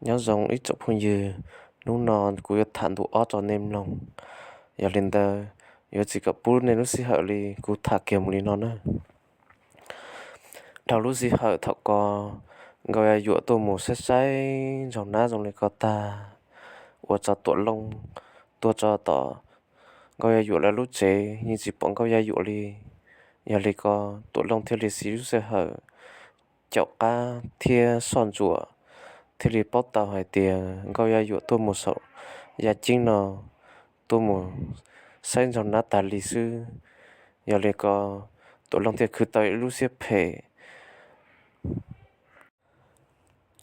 Nyob zoo ib tsoom phooj ywg, hnub no kuv yuav tham ntu ob rau nej mloog. Yog li ntawd, yuav tsis kom pub nej lub sij hawm li, kuv tham kiag mus li no na. Dhau lub sij hawm thaum ko, Nkauj Yaj Yuam tuaj mus saib saib Ntsaug Nab zoo li ko tag, ua rau Tuam Looj tuaj txog tom Nkauj Yaj Yuam lawv lub tsev yeej tsis pom Nkauj Yaj Yuam li. Yog li ko, Tuam Looj thiaj li siv lub sij hawm caum qab thiab soj ntsuam, thiaj li paub tau hais tias Nkauj Yaj Yuam tuaj mus saum yaj ceeb no, tuaj mus saib Ntsaug Nab tas li xwb. Yog li ko, Tuam Looj thiaj khwv tau ib lub siab phem,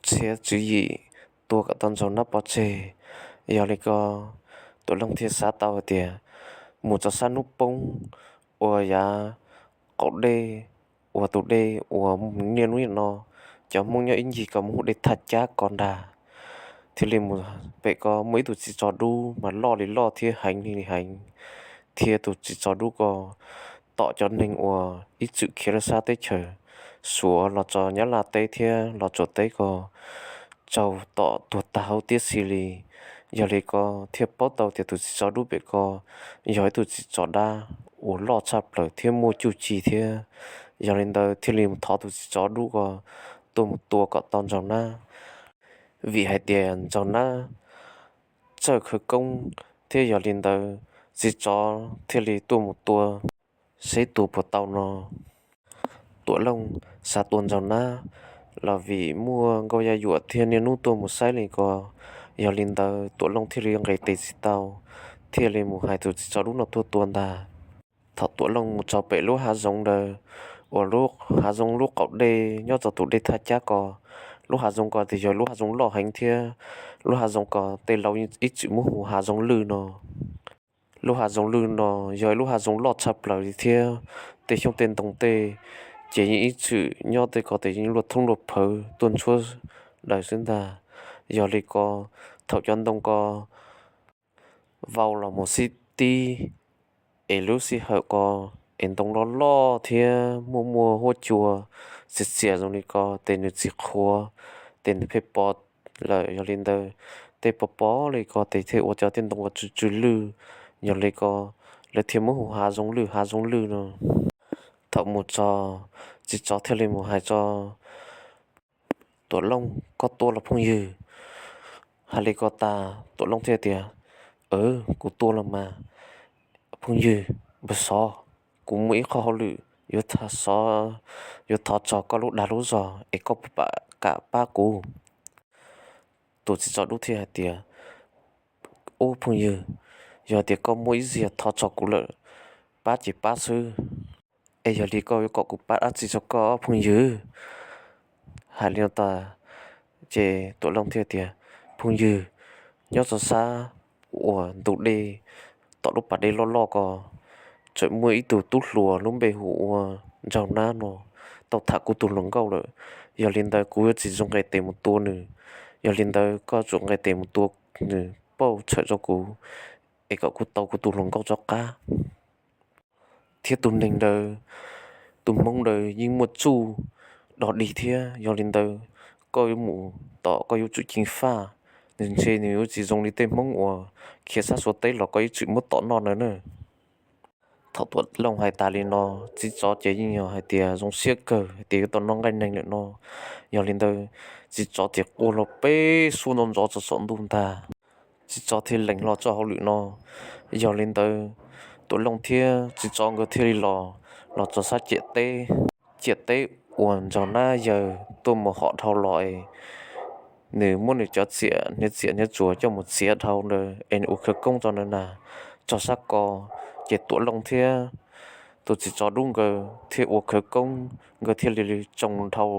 txhiab tswv yim tua kom tau Ntsaug Nab pov tseg. Yog li ko, Tuam Looj thiaj xav tau hais tias mus rau sab hnub poob uas yav qaum dej, uas tus dej uas niaj hnub no cov Hmoob nyob ib ncig ko muaj hu dej Thaj Cab ko ntag, thiaj li mus pem ko muaj ib tug txiv tsov dub mas loj li loj thiab heev li heev, thiab tus txiv tsov dub ko tom cov neeg uas ib txwm khiav lawm sab teb chaws Suav los txog Nyab Laj teb thiab los txog teb ko tsaug tom tuag tag hauv tiab si li. Yog li ko, thiaj paub tau tias tus txiv tsov dub pem ko yog ib tug txiv tsov dab uas loj tshaj plaws thiab muaj cuj ci thiab. Yog li ntawd, thiaj li mus thov tus txiv tsov dub ko tuaj mus tua kom tau Ntsaug Nab, vim hais tias Ntsaug Nab txawj khawv koob, thiab yog li ntawd, txiv tsov thiaj li tuaj mus tua seb tua puas tau no. Tuam Looj xav tua Ntsaug Nab los vim muaj Nkauj Yaj Yuam thiab niaj hnub tuaj mus saib li ko. Yog li ntawd, Tuam Looj thiaj li nqis tes tsis tau, thiaj li mus hais tus txiv tsov dub no tuaj tua ntag. Thaum Tuam Looj mus txog pem lub hav zoov ntawd, uas lub hav zoov lub qaum dej nyob rau tus dej Thaj Cab ko, lub hav zoov ko tias yog lub hav zoov loj heev thiab, lub hav zoov ko tej laus ib txwm muab hu hav zoov lwj no. Lub hav zoov lwj no yog ib lub hav zoov loj tshaj plaws li thiab, tej xyoob tej ntoo tej ces yeej ib txwm nyob tej ko ces yeej luaj thoob luaj phawv tuaj ntshuab daws xwb ntag. Yog li ko, thaum cov ntoo ko vau los mus xib tib es lub sij hawm ko es ntoo loj loj thiab muaj muaj huab cua txias txias zoo li ko ces nws tsis qhuav, ces nws pheej pov lawm. Yog li ntawd, tej pov pov li ko ces thiaj ua cov tej ntoo ko tsw tsw lwj. Yog li ko, lawv thiaj muab hu hav zoov lwj hav zoov lwj no. Thaum mus txog, txiv tsov thiaj li mus hais rau Tuam Looj, koj tua los phooj ywg? Hais li ko tas Tuam Looj thiaj tias, kuv tua los mas phooj ywg. Npawg Xov, kuv muaj ib qho hauj lwm yuav thov txog koj lub dag lub zog es koj puas kam pab kuv? Tus txiv tsov dub thiaj hais tias, ub phooj ywg, yog tias koj muaj ib ziag thov txog kuv lawm, pab ces pab xwb. Es yog li koj yuav kom kuv pab dab tsi rau koj phooj ywg? Hais li no tas ces Tuam Looj thiaj tias, phooj ywg, nyob rau sab uas ntug dej tom lub pas dej loj loj ko tseem muaj ib tug tub hluas lub npe hu ua Ntsaug Nab no tau tham kuv tus hluas nkauj lawm. Yog li ntawd kuv yuav tsis zoo nqes tes mus tua nws. Yog li ntawd koj tsum nqes tes mus tua nws pauj tshawm rau kuv es kom kuv tau kuv tus hluas nkauj rov qab. Thiab tus neeg ntawd, tus hmoob ntawd yeej muaj txuj dog dig thiab. Yog li ntawd, koj yuav mus tom koj yuav tsum ceev faj, nws ntshe nws yuav tsis zoo li tej hmoob uas khiav sab Suav teb los koj yuav tsum muab tom noj ntawd na. Thaum Tuam Looj hais tas li no, txiv tsov ces yeej yog hais tias zoo siab kawg hais tias yuav tau noj nqaij neeg lawm no. Yog li ntawd, txiv tsov ces quaj los peb suab ntxov ntxov txog saum ntuj ntag. Txiv tsov thiaj lees hlo txoj hauj lwm no. Yog li ntawd, Tuam Looj thiab txiv tsov nkawd thiaj li los, los txog sab ciam teb. Ciam teb uas Ntsaug Nab yawg tuaj mus hom dhau los es nws muab nws cov txiam hniav txiam hniav tsuas coj mus txiav dhau ntawd es nws ua khawv koob rau ntawd na. Txog sab ko, ces Tuam Looj thiab tus txiv tsov dub nkawd thiaj ua khawv koob, nkawd thiaj li tsoo dhau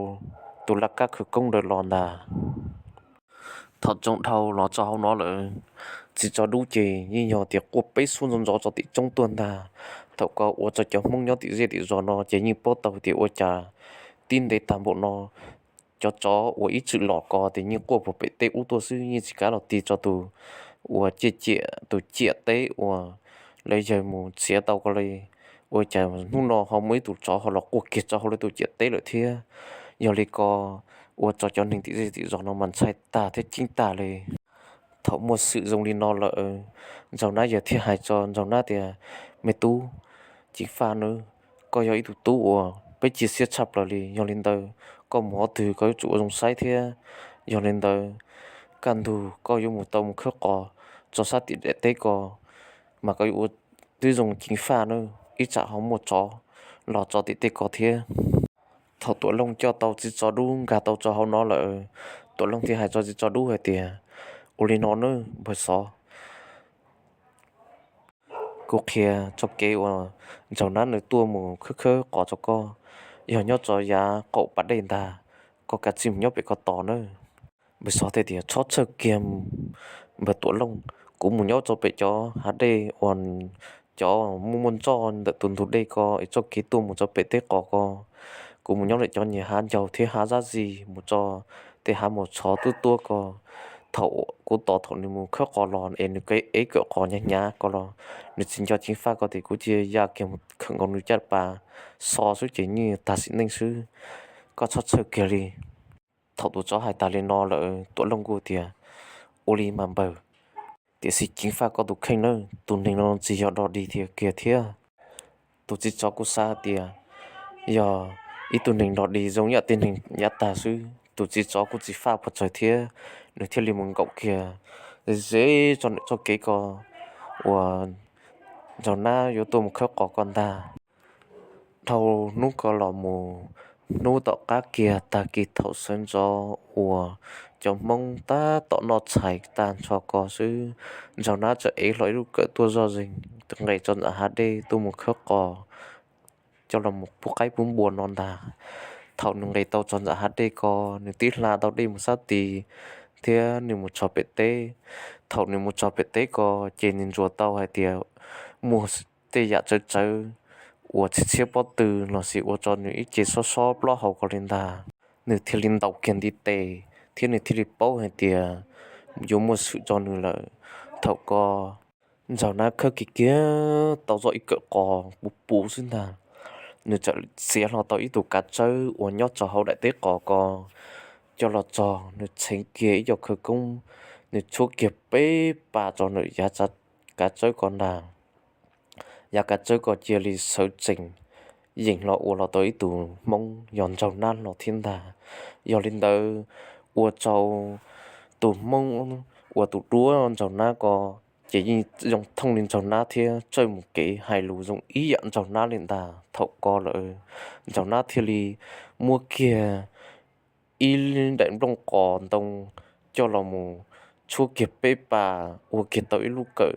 tus laj kab khawv koob ntawd los ntag. Thaum tsoo dhau los txog hauv no lawm, txiv tsov dub ces yeej yog tias quaj peb suab ntxov ntxov txog tim tsoob tuaj ntag. Thaum ko ua rau cov hmoob nyob tim zej tim zos no ces yeej paub tau tias ua cas tib ntev tag npaum no, cov tsov uas ib txwm los ko ces yeej quaj puag pem teb ub tuaj xwb, yeej tsis kam los tig txog tus uas ciam, tus ciam teb uas lawv yawg mus txiav tau ko li. Ua cas hnub no ho muaj ib tus tsov ho los quaj kiag rau hauv lawv tus ciam teb lawm thiab? Yog li ko, ua rau cov neeg tim zej tim zos no mas ntshai tag thiab ceeb tag li. Thaum muaj xwm zoo li no lawm, Ntsaug Nab yawg thiaj hais rau Ntsaug Nab tias, Me tub, ceev faj nawb, koj yog ib tug tub uas peb cia siab tshaj plaws li. Yog li ntawd, koj mus qhov twg koj yuav tsum ua zoo saib thiab. Yog li ntawd, kaj ntug koj yuav mus tau mus khawb qos tso sab tim daim teb ko, mas koj yuav ua tib zoo ceev faj nawb, ib tsam ho muaj tsov los tso tim tej ko thiab. Thaum Tuam Looj coj tau txiv tsov dub nkag tau rau hauv no lawm, Tuam Looj thiaj hais rau txiv tsov dub hais tias, Ua li no nawb npawg xov, kuv qhia txoj kev uas Ntsaug Nab nws tuaj mus khawb khawb qos rau koj, yog nyob rau yav qaum pas dej ntag, koj kav tsij mus nyob pem ko tos nawb. Npawg xov thiaj tias, Txhob txhawj kiag npawg Tuam Looj, kuv mus nyob rau pem cov hav dej uas cov muaj muaj nroj ntawm tus ntug dej ko es txoj kev tuaj mus rau pem teb qos ko, kuv mus nyob lawm cov niag hav ncaug thiab hav zab zis mus rau tej hav maus tshov tuab tuab ko. Thaum kuv tos thaum nws mus khawb qos los es nws ev kawm qos hnyav hnyav ko los nws tsis nco ceev faj ko tias kuv cia ya kiag mus khawm nkaus nws caj pas xo xwb ces yeej tag sim neej xwb. Koj txhob txhawj kiag li. Thaum tus tsov hais tas li no lawm Tuam Looj kuj tias, Ua li mas npawg, tiam sis ceev faj koj tus kheej nawb, tus neeg no tsis yog dog dig tiag kiag thiab. Tus txiv tsov kuj xav tias yog ib tug neeg dog dig zoo yam tej neeg yav tag xwb, tus txiv tsov kuj tsis faj puas tsawg thiab, nws thiaj li mus nkaum kiag ze ze txoj kev ko uas Ntsaug Nab yuav tuaj mus khawb qos ko ntag. Dhau hnub ko los mus, hnub tom qab kiag tag kis thaum sawv ntxov uas cov Hmoob tab tom noj tshais tag nrho ko xwb, Ntsaug Nab txawm ev hlo ib lub kawm tuaj zoj zeeg nqes tso ntawm hav dej tuaj mus khawb qos coj los mus pub qaib pub npua no ntag. Thaum nws nqes tau tso ntawm hav dej ko, nws tib hla tau dej mus sab tid thiab nws mus txog pem teb. Thaum nws mus txog pem teb ko ces nws ntsuas tau hais tias muaj tej yam tsawv tsawv uas txhiab txhiab pob tw los sis ua rau nws ib ce sob sob plaub hau ko li ntag. Nws thiaj li ntaus kiag ntiv tes thiab nws thiaj li paub hais tias yuav muaj xwm rau nws lawm. Thaum ko Ntsaug Nab khawb kiag kiag tau zoj ib kawm qos puv puv xwb ntag, nws txawm txiav hlo tau ib tug kav tsawb uas nyob rau hauv daim teb qos ko coj los txog, nws txheev kiag ib co khawv koob, nws tshuab kiag peb pas rau ntawm yav kav tsawb ko ntag. Yav kav tsawb ko cia li sawv tsees yeem hlo ua los tau ib tug Hmoob yog Ntsaug Nab hlo thiab ntag. Yog li ntawd, ua rau tus Hmoob uas tus duab Ntsaug Nab ko ces yeej zoo thooj li Ntsaug Nab thiab txawj mus kev hais lus zoo ib yam Ntsaug Nab li ntag. Thaum ko lawm Ntsaug Nab thiaj li muab kiag ib daim nplooj qos ntoo coj los mus tshuab kiag peb pas ua kiag tau ib lub kawm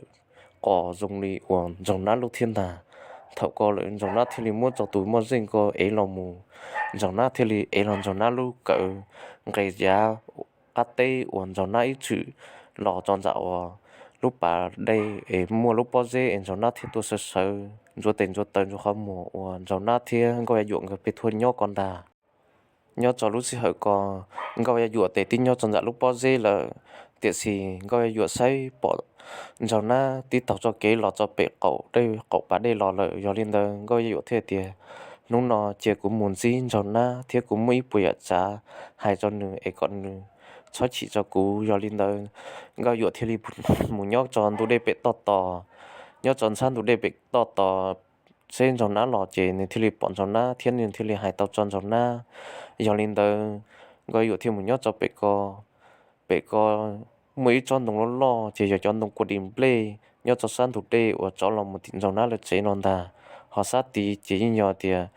qos zoo li uas Ntsaug Nab lub thiab ntag. Thaum ko lawm Ntsaug Nab thiaj li muab rau tus moj zeej ko ev los mus, Ntsaug Nab thiaj li ev los Ntsaug Nab lub kawm nqes yav qab teb uas Ntsaug Nab ib txwm los tso ntawm uas lub pas dej es muaj lub pob zeb es Ntsaug Nab thiaj tuaj sawv sawv ntsuav tes ntsuav taw ntsuav qhov muag uas Ntsaug Nab thiab Nkauj Yaj Yuam nkawd pheej tuaj nyob ko ntag. Nyob rau lub sij hawm ko Nkauj Yaj Yuam tes twb nyob rau ntawm lub pob zeb lawm, tiam sis Nkauj Yaj Yuam saib pom Ntsaug Nab tib taug txoj kev los rau pem qaum dej qaum pas dej los lawm. Yog li ntawd Nkauj Yaj Yuam thiaj tias, Hnub no cia kuv mus ntsib Ntsaug Nab thiab kuv muaj ib puas yam tsav hais rau nws es kom nws txhob chim rau kuv. Yog li ntawd Nkauj Yaj Yuam thiaj li mus nyob rau ntug dej pem toj tos. Nyob rau ntxhab ntug dej pem toj tos seb Ntsaug Nab los ces nws thiaj li pom Ntsaug Nab thiab nws thiaj li hais tau rau Ntsaug Nab. Yog li ntawd Nkauj Yaj Yuam thiaj mus nyob rau pem ko. Pem ko muaj ib tsob ntoo loj loj ces yog cov ntoo kua dis nplej nyob rau sab ntug dej uas rov los mus tim Ntsaug Nab lawv tsev no ntag. Ho sab tid ces yeej yog tias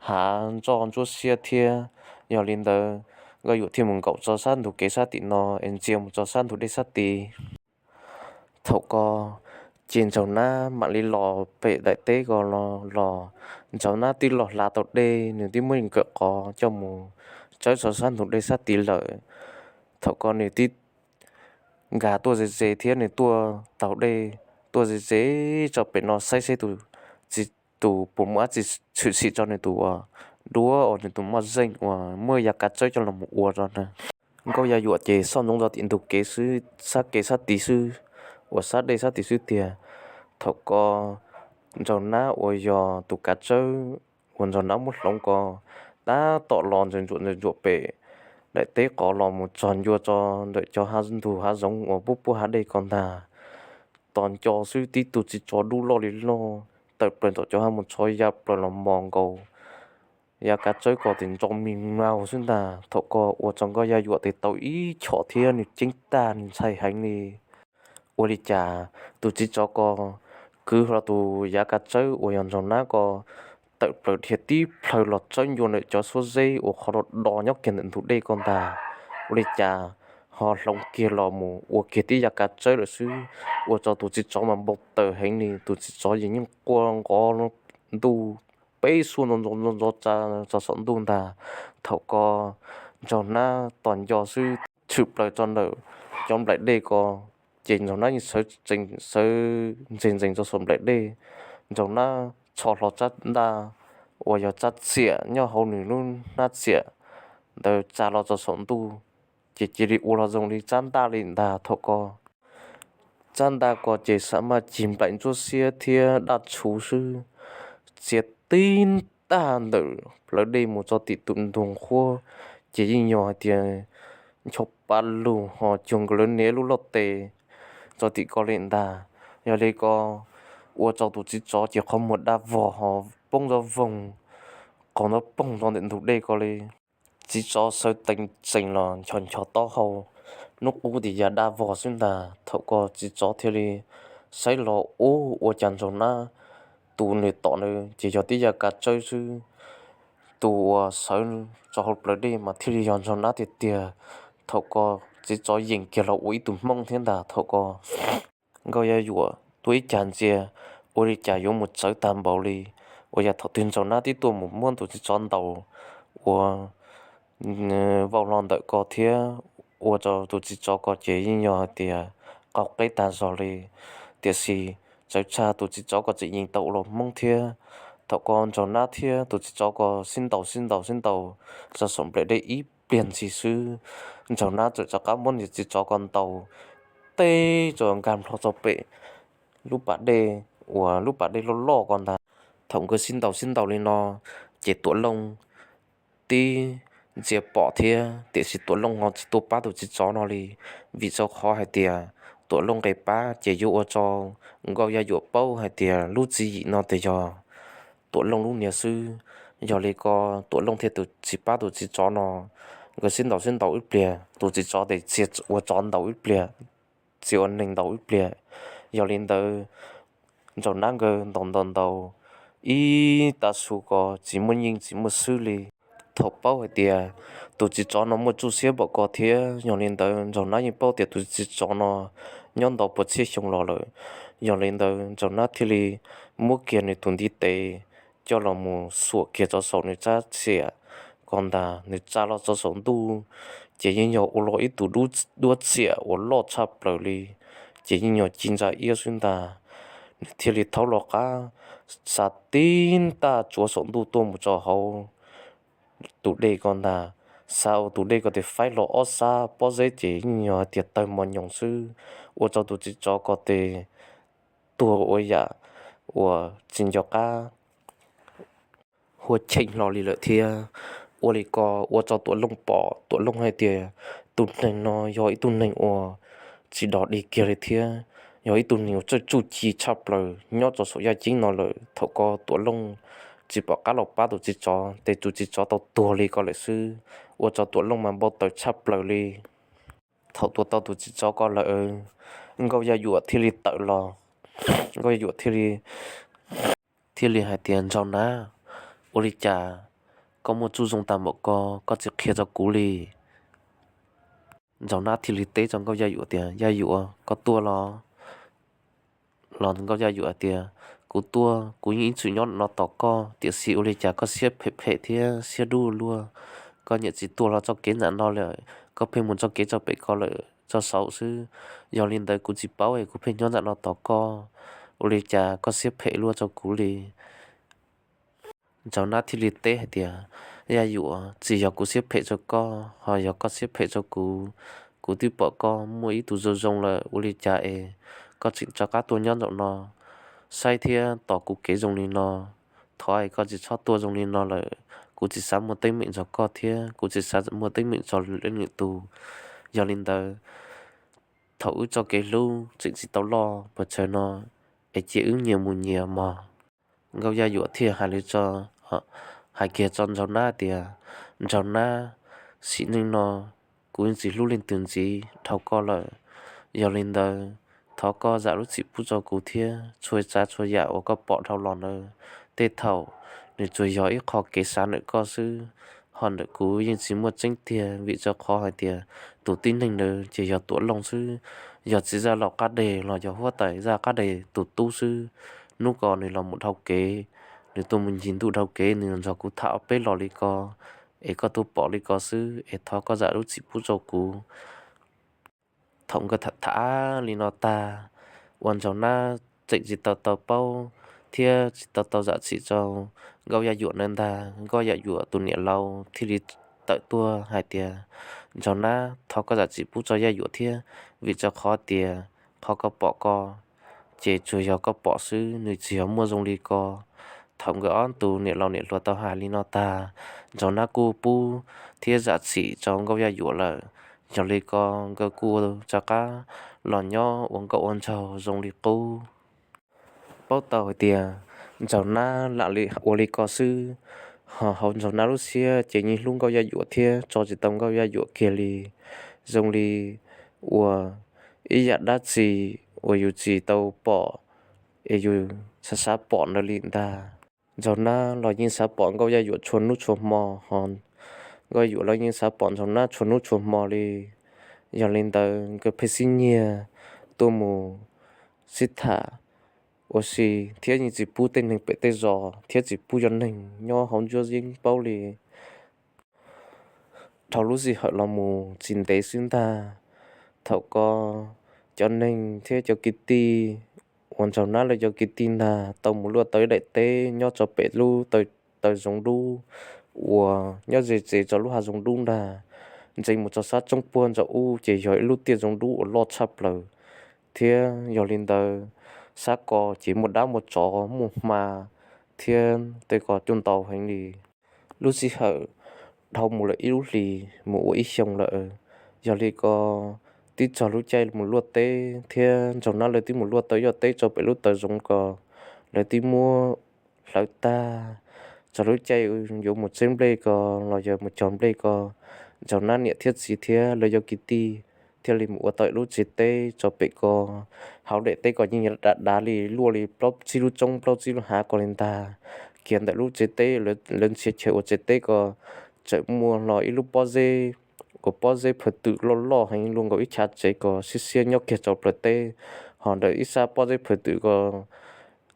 hav ntsoj ntsuab siab thiab. Yog li ntawd Nkauj Yaj Yuam thiaj mus nkaum rau sab ntug kev sab tim no es ntsia mus rau sab ntug dej sab tid. Thaum ko ces Ntsaug Nab mam li los pem daim teb ko los, Ntsaug Nab twb los hla tau dej, nws twb muab nkawm qos coj mus tsawb rau sab ntug dej sab tid lawm. Thaum ko nws twb nkag tuaj ze ze thiab nws tuaj taug dej tuaj ze ze rau pem no saib seb tus txiv tus puas muaj dab tsi tshwm sim rau nws tus uas duab uas nws tus moj zeej uas muaj yav kav tsawb coj los mus ua rau na. Nkauj Yaj Yuam ces soj ntsoov rau tim ntug kev xwb, sab kev sab tid xwb, uas sab dej sab tid xwb tiag. Thaum ko Ntsaug Nab uas yog tus kav tsawb uas Ntsaug Nab muab hloov ko tab tom los ntsuam ntsuam ntsuam pem daim teb qos los mus txog ncua tso ntawm cov hav ntug hav zoov uas puab puab hav dej ko ntag. Tos nco xwb tib tug txiv tsov dub loj li loj tawm plaws ntawm cov hav mus txhov ya plaws los mos nkaus yav kav tsawb ko tes ntso mi maus xwb ntag. Thaum ko ua rau Nkauj Yaj Yuam tes tau ib chom thiab nws ceeb tag nws ntshai heev li. Ua li cas tus txiv tsov ko kwv hlo tus yav kav tsawb uas yog Ntsaug Nab ko tawm plaws dhia tib plhaw los tsawb ncua ntawm cov suab zeb uas qhov do do nyob kiag ntawm ntug dej ko ntag. Ua li cas ho hloov kiag los mus ua kiag tib yav kav tsawb lawm xwb, ua rau tus txiv tsov mas npau taws heev li. Tus txiv tsov yeej quaj nqov ntuj peb suab ntxo ntxo ntxo tsa tso saum ntuj ntag. Thaum ko Ntsaug Nab tos nco xwb tshwm plaws tso ntawm cov nplaim dej ko, ces Ntsaug Nab yeej sawv ntxees ntxees tso saum nplaim dej. Ntsaug Nab tsho hlo tsab ntaj uas yog tsab txiam nyob hauv nws lub hnab txiam ntawd tsa los tso saum ntuj, ces cia li ua los zoo li tsab ntaj li ntag. Thaum ko tsab ntaj ko ces xa maj cig nplaim ntsuab xiab thiab daj tshuv xwb, txias tib ntaj ntawm plawv dej mus txog tim tus ntug nqhuab, ces yeej yog hais tias ncho pa lug ho cuag nkaus lawv niam lub loj tes txog tim ko li ntag. Yog li ko ua rau tus txiv tsov ces qhov muag daj vog ho poob zov voog, qaug ntaub poog rau ntawm ntug dej ko li. Txiv tsov sawv tees tsees los ncho ncho taub hau, hnub qub tias ya daj vog xwb ntag. Thaum ko txiv tsov thiaj li saib los ub, ua cas Ntsaug Nab tus nws tom ntawd ces yog tib yav kav tsawb xwb, tus uas sawv rau hauv plawv dej mas thiaj li yog Ntsaug Nab tiag tiag. Thaum ko txiv tsov yeem kiag los ua ib tug hmoob thiab ntag. Thaum ko Nkauj Yaj Yuam tuaj ib cag ntxias, ua li cas yuav mus txawv tag npaum li. Ua yog thaum twg Ntsaug Nab twb tuaj mus muab tus txiv tsov ntaus uas vau hlo ntawm ko thiab, ua rau tus txiv tsov ko ces yeej yog hais tias qaug qeb tag zog li. Tiam sis txawv tshaj tus txiv tsov ko tseem yeem tau ua los hmoob thiab. Thaum ko Ntsaug Nab thiab tus txiv tsov ko sib ntaus sib ntaus sib ntaus tso saum nplaim dej ib pliag ntxhi xwb, Ntsaug Nab txawm rov qab muab niag txiv tsov ko ntaus teb tso nkag nplo tso pem lub pas dej uas lub pas dej loj loj ko ntag. Thaum nkawd sib ntaus sib ntaus li no, ces Tuam Looj tib ntsia pom thiab, tiam sis Tuam Looj ho tsis tuaj pab tus txiv tsov no li, vim rau qhov hais tias Tuam Looj nqis pab ces yuav ua rau Nkauj Yaj Yuam paub hais tias lub tswv yim no tes yog Tuam Looj lub niag xwb. Yog li ko Tuam Looj thiaj tsis pab tus txiv tsov no. Nkawd sib ntaus sib ntaus ib pliag, tus txiv tsov tes txia ua tsov ntaus ib pliag, txia ua neeg ntaus ib pliag. Yog li ntawd Ntsaug Nab nkawd ntaus ntaus ntaus ib tag su ko tsis muaj yeej tsis muaj swb li. Thaum paub hais tias tus txiv tsov no muaj txuj siab npaum ko thiab, yog li ntawd Ntsaug Nab yeej paub tias tus txiv tsov no nyob ntau puas txhiab xyoo los lawm. Yog li ntawd Ntsaug Nab thiaj li muab kiag nws tus ntiv tes coj los mus xuam kiag rau saum nws tsab txiam ko ntag, nws tsa los rau saum ntuj, ces yeej yog ua los ib tug duab txiam uas loj tshaj plaws li, ces yeej yog ci ntsa iab xwb ntag. Nws thiaj li thaub los qab, xa tib ntaj tsuav saum ntuj tuaj mus rau hauv tus dej ko ntag. Xa ua tus dej ko tes faib los ob sab pob zeb ces yeej yog hais tias tawg mos nyoos xwb, ua rau tus txiv tsov ko tes tuag ua yam uas tsis nco qab hua cheej hlo li lawm thiab. Ua li ko ua rau Tuam Looj pom, Tuam Looj hais tias tus neeg no yog ib tug neeg uas tsis dog dig kiag li thiab, yog ib tug neeg uas txawj txuj ci tshaj plaws nyob rau saum yaj ceeb no lawm. Thaum ko Tuam Looj tsis pom qab los pab tus txiv tsov, ces tus txiv tsov tau tuag li ko lawm xwb, ua rau Tuam Looj mas npau taws tshaj plaws li. Thaum tua tau tus txiv tsov ko lawm, Nkauj Yaj Yuam thiaj li tawm los. Nkauj Yaj Yuam thiaj li, thiaj li hais tias, Ntsaug Nab, ua li cas koj muaj txuj zoo tag npaum ko, koj tsis qhia rau kuv li? Ntsaug Nab thiaj li teb rau Nkauj Yaj Yuam tias, Yaj Yuam, koj tuaj los? Los Nkauj Yaj Yuam hais tias, Kuv tuaj, kuv yeej ib txwm nyob no tos koj, tiam sis ua li cas koj siab phem phem thiab siab dub luaj, koj niam tsis tuaj los txoj kev nram no lawm, koj pheej mus txoj kev txog pem ko lawm txog saud xwb. Yog li ntawd kuv tsis paub es kuv pheej nyob nram no tos koj. Ua li cas koj siab phem luaj rau kuv li? Ntsaug Nab thiaj li teb hais tias, Yaj Yuam, tsis yog kuv siab phem rau koj, ho yog koj siab phem rau kuv. Kuv twb pom koj muaj ib tug zoo zoo lawm, ua li cas es koj tseem rov qab tuaj nyob nraum no saib thiab tos kuv kev zoo li no? Thov es koj tsis txhob tuaj zoo li no lawm, kuv tsis xav muaj teeb meem nrog koj thiab kuv tsis xav muaj teeb meem nrog leej twg tus. Yog li ntawd, thaum wb txoj kev hlub tseem tsis tau loj pes tsawg no, es cia wb nyias mus nyias mog. Nkauj Yaj Yuam thiaj hais li tso, hais kiag tso Nraug Nab tias, Nraug Nab, sim neej no kuv yeej tsis hlub leej twg ntxiv dhau koj lawm. Yog li ntawd, thov koj zam lub txim pub rau kuv thiab txhua tsav txhua yam uas koj pom dhau los ntawd, tej thaum nws tsuas yog ib qho kev xav ntawm koj xwb, ho ntawm kuv yeej tsis muaj tseeb tiag, vim rau qhov hais tias tus tib neeg ntawd ces yog Tuam Looj xwb, yog txiv zaj laum qab deg los yog huab tais zaj qab deg tus tub xwb. Hnub ko nws los mus dhau kev, nws tuaj mus ncig ntuj dhau kev, nws nrog kuv tham ob peb los li ko, es koj tuaj pom li ko xwb, es thov koj zam lub txim pub rau kuv. Thaum nkawd tham tham li no tag, ua Nraug Nab tseem tsis tau tau paub thiab tsis tau tau zam txim rau Nkauj Yaj Yuam ntawd ntag, Nkauj Yaj Yuam tus niam laus thiaj li tawm tuaj hais tias, Nraug Nab, thov koj zam txim pub rau Yaj Yuam thiab, vim rau qhov tias qhov koj pom ko ces tsuas yog koj pom xwb, nws tsis yog muaj zoo li ko. Thaum nkawd ob tug niam laus niam hluas tau hais li no tag, Nraug Nab kuj pub thiab zam txim rau Nkauj Yaj Yuam lawm. Yog li ko nkawd kuj rov qab los nyob ua nkauj ua nraug zoo li qub. Paub tau hais tias Nraug Nab lam li ua li ko xwb, ho hauv Nraug Nab lub siab ces yeej hlub Nkauj Yaj Yuam thiab tso tsis tau Nkauj Yaj Yuam kiag li. Zoo li uas ib yam dab tsi uas yus tsis tau pom es yus xav xav pom ntawd li ntag. Nraug Nab los yeej xav pom Nkauj Yaj Yuam txhua hnub txhua hmo, ho Nkauj Yaj Yuam los yeej xav pom Nraug Nab txhua hnub txhua hmo li. Yog li ntawd nkawd pheej sib nyiag tuaj mus sib tham ua si thiab yeej tsis pub tej neeg pem tej zos thiab tsis pub cov neeg nyob hauv ntsuab yeeb paub li. Dhau lub sij hawm los mus tsis ntev xwb ntag, thaum ko cov neeg thiab cov kwv tij uas Nraug Nab lawv cov kwv tij ntag tau mus luaj tau ib daim teb nyob rau pem lub taw zoov dub uas nyob ze ze rau lub hav zoov dub ntag. Ntsia mus rau sab roob puag ntawm ub ces yog ib lub tiaj zoov dub uas loj tshaj plaws, thiab yog li ntawd sab ko ces muaj dab muaj tsov muaj hma thiab tej ko coj ntau heev li. Lub sij hawm dhau mus lawm ib lub hlis mus ua ib xyoo lawm, yog li ko twb txog lub caij mus luaj teb thiab Nraug Nab lawv twb mus luaj tau ib co teb rau pem lub taw zoov ko, lawv twb muab hlawv tag. Txog lub caij yuav mus tseb nplej ko los yog mus cog nplej ko, Nraug Nab niam thiab txiv thiab lawv cov kwv tij thiaj li mus ua tau ib lub tsev teb rau pem ko. Hauv daim teb ko yeej dav dav li luaj li plaub tsib lub roob plaub tsib lub hav ko li ntag. Kiag ntawm lub tsev teb lawv nrhiav chaw ua tsev teb ko txawm muaj hlo ib lub pob zeb uas pob zeb phaw twm loj loj heev luaj nkaus ib chav tsev ko siab siab nyob kiag rau plawv teb. Ho ntawm ib sab pob zeb phaw twm ko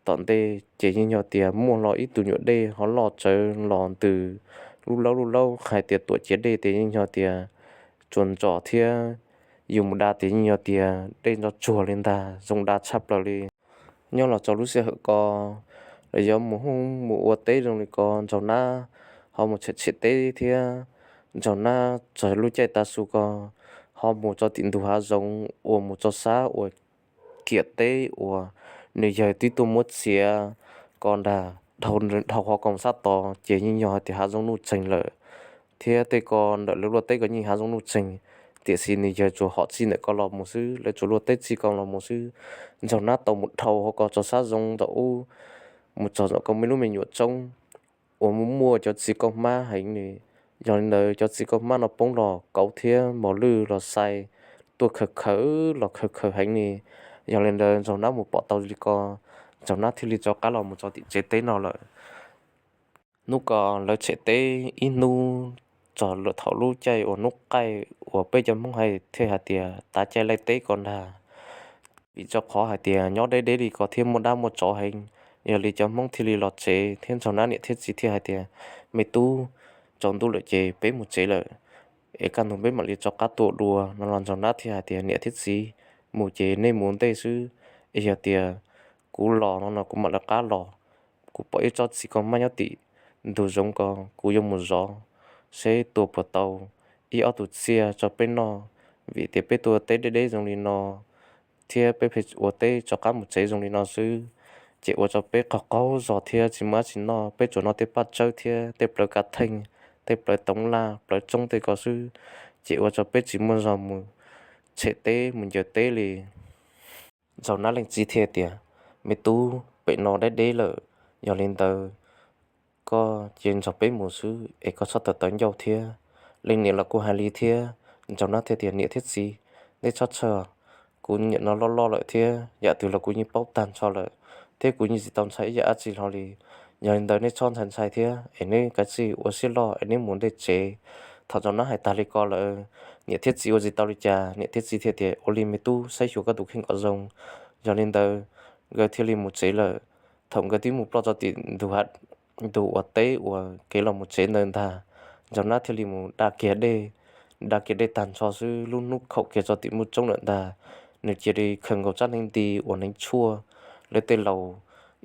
tom ntej ces yeej yog tias muaj hlo ib tug nyuam dej ho loj tsawv los ntws lub laub lub laub hais tias tuam ciav dej ces yeej yog tias tsuas ntsos thiab yus mus da ces yeej yog tias dej ntsos tsuag li ntag, zoo da tshaj plaws li. Nyob los rau lub sij hawm ko lawv yuav mus hoob mus ua teb zoo li ko, Nraug Nab ho mus tshem tshem teb thiab Nraug Nab txog lub caij tav su ko ho mus rau tim ntug hav zoov uas mus rau sab uas kiam teb uas nws yawg twb tuaj muab txiav ko ntag. Dhau qhov ko sab tod ces yeej yog hais tias hav zoov nuj tseeg lawm, thiab tej ko ntawm lawv luaj teb ko yeej hav zoov nuj tseeg, tiam sis nws yawg tsuas hom txij ntawm ko los mus xwb, lawv tsuas luaj teb txij ko los mus xwb. Nraug Nab tau mus dhau hauv ko rau sab zoov ntawm ub, mus txog ntawm ko muaj ib lub me nyuam roob uas muaj muaj cov txiv kaub hmab heev li. Yog li ntawd cov txiv kaub hmab no poob los kauv thiab mos lwj los xai tuaj khaws khaws los khaws khaws heev li. Yog li ntawd Nraug Nab mus pom tau li ko, Nraug Nab thiaj li rov qab los mus rau tim tsev teb no lawm. Hnub ko lawv tshem teb ib hnub, txog thaum lub caij uas hnub qaij uas peb cov Hmoob hais thiaj hais tias tav caij laij teb ko ntag. Vim rau qhov hais tias nyob deb deb li ko thiab muaj dab muaj tsov heev, yog li cov Hmoob thiaj li los tsev thiab Nraug Nab niam thiab txiv thiaj hais tias, Me tub, tsaus ntuj lawm ces peb mus tsev lawm, es kaj ntug peb mam li rov qab tuaj dua no los Nraug Nab thiaj hais tias, Niam thiab txiv, mus ces nej mus ntej xwb, es yog tias kuv los no no kuv mam lawv qab los. Kuv pom ib tsob txiv kaub hmab nyob tim ntug zoov ko, kuv yuav mus zov seb tua puas tau ib ob tug tsiaj rau peb noj, vim tias peb tuaj teb deb deb zoo li no thiab peb pheej ua teb rov qab mus tsev zoo li no xwb. ces ua rau peb qaug qaug zog thiab tsis muaj dab tsi noj, peb tsuas noj tej paj tsawb thiab tej plawv kav theej, tej plawv toov laj plawv tsoob tej ko xwb, ces ua rau peb tsis muaj zog mus tshem teb mus ncaws teb li. Nraug Nab leej txiv thiaj tias, Me tub, pem no deb deb lawm, yog li ntawd koj cia nrog peb mus xwb es koj txhob tawv tawv ncauj thiab. Leej niam los kuj hais li thiab. Nraug Nab thiaj tias, Niam thiab txiv, nej txhob txhawj, kuv niam no loj loj lawm thiab yam twg los kuv yeej paub tag nrho lawm, thiab kuv yeej tsis tau ntshai ib yam dab tsi hlo li. Yog li ntawd nej txhob ntshai ntshai thiab es neb kav tsij ua siab loj es neb mus ntej tsev. Thaum Nraug Nab hais tag li ko lawm, niam thiab txiv ua tsis tau li cas, niam thiab txiv thiaj tias, Ua li me tub, saib xyuas koj tus kheej kom zoo. Yog li ntawd nkawd thiaj li mus tsev lawm. Thaum nkawd twb mus ploj txog tim ntug uas teb uas kev los mus tsev ntawd ntag, Nraug Nab thiaj li mus da kiag dej, da kiag dej tag nrho xwb, lub hnub khaum kiag txog tim muaj tsoob lawm ntag, nws cia li khaws nkaus tsab hneev nti uas hneev tshuaj lawv tej laus